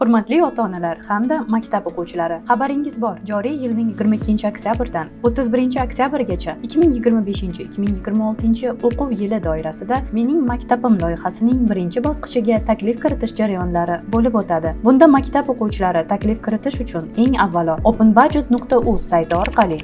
Hurmatli ota-onalar hamda maktab o'quvchilari, xabaringiz bor, joriy yilning 22-oktyabrdan 31-oktyabrgacha 2025-2026 o'quv yili doirasida "Mening maktabim" loyihasining birinchi bosqichiga taklif kiritish jarayonlari bo'lib o'tadi. Bunda maktab o'quvchilari taklif kiritish uchun eng avvalo openbudget.uz sayti orqali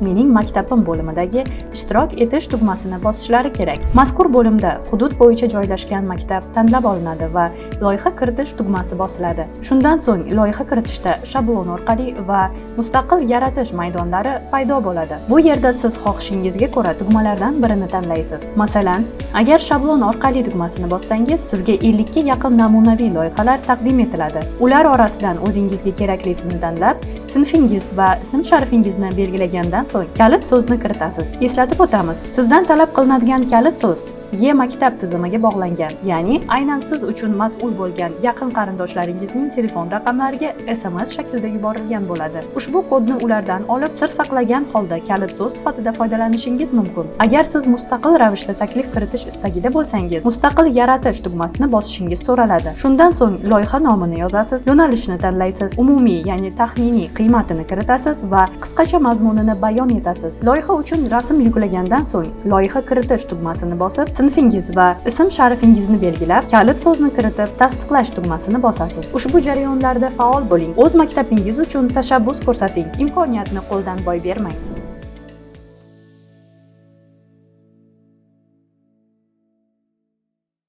"Mening maktabim" bo'limidagi "Ishtirok etish" tugmasini bosishlari kerak. Mazkur bo'limda hudud bo'yicha joylashgan maktab tanlab olinadi va "Loyiha kiritish" tugmasi bosiladi. Shundan so'ng loyiha kiritishda shablon orqali va mustaqil yaratish maydonlari paydo bo'ladi. Bu yerda siz xohishingizga ko'ra tugmalardan birini tanlaysiz. Masalan, agar "Shablon orqali" tugmasini bossangiz, sizga 50 ga yaqin namunaviy loyihalar taqdim etiladi. Ular orasidan o'zingizga keraklisini tanlab, sinfingiz va ism sharifingizni belgilagandan so'ng kalit so'zni kiritasiz. Eslatib o'tamiz, sizdan talab qilinadigan kalit so'z e-maktab tizimiga bog'langan, ya'ni aynan siz uchun mas'ul bo'lgan yaqin qarindoshlaringizning telefon raqamlariga SMS shaklida yuborilgan bo'ladi. Ushbu kodni ulardan olib, sir saqlagan holda kalit so'z sifatida foydalanishingiz mumkin. Agar siz mustaqil ravishda taklif kiritish istagida bo'lsangiz, "Mustaqil yaratish" tugmasini bosishingiz so'raladi. Shundan so'ng loyiha nomini yozasiz, yo'nalishni tanlaysiz, umumiy, ya'ni taxminiy qiymatini kiritasiz va qisqacha mazmunini bayon etasiz. Loyiha uchun rasm yuklagandan so'ng "Loyiha kiritish" tugmasini bosib, sinfingiz va ism sharifingizni belgilab, kalit so'zni kiritib, "Tasdiqlash" tugmasini bosasiz. Ushbu jarayonlarda faol bo'ling, o'z maktabingiz uchun tashabbus ko'rsating, imkoniyatni qo'ldan boy bermang.